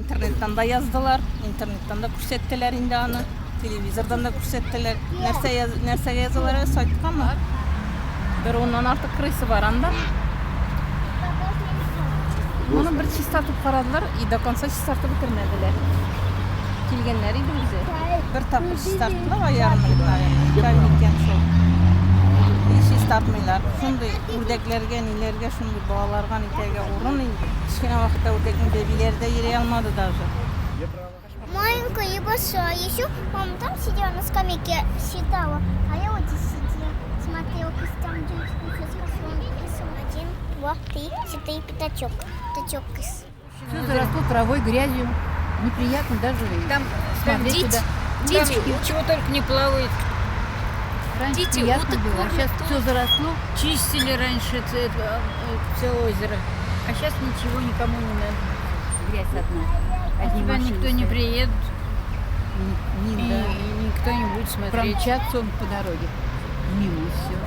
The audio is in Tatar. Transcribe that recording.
Интернеттан да яздылар, интернеттан да күрсәттеләр инде аны, телевизордан да күрсәттеләр. Нәрсә яз, нәрсәгә язалар әле, сайткамы? Бер уннан артык крыса бар анда. Моны бер чистартып карадылар и до конца чистартып бетермәделәр. Килгәннәр иде үзе. Бер тапкыр чистарттылар ай ярым элек, наверное. Ике ай микән шул. И чистартмыйлар. Шундый үрдәкләргә, ниләргә, шундый балаларга нитәргә урын инде. Кечкенә вакытта үрдәкнең бәбиләре дә йөри алмады даже. Маленькая и большая. Еще мама там сидела на скамейке, считала, а я вот здесь сидела, смотрела, как там девочка сейчас. Один, два, три, четыре, пятачок. Пятачок. Все заросло травой, грязью. Неприятно даже Там, смотреть дети, туда. дети, чего только не плавают. Раньше дети приятно уток было, а кормят сейчас тоже. все заросло. Чистили раньше это, все озеро. А сейчас ничего никому не надо. Грязь одна. Одни Сюда машины никто не стоят. приедет, Ни- и, да. и никто не будет смотреть. Промчатся он по дороге. Мимо все.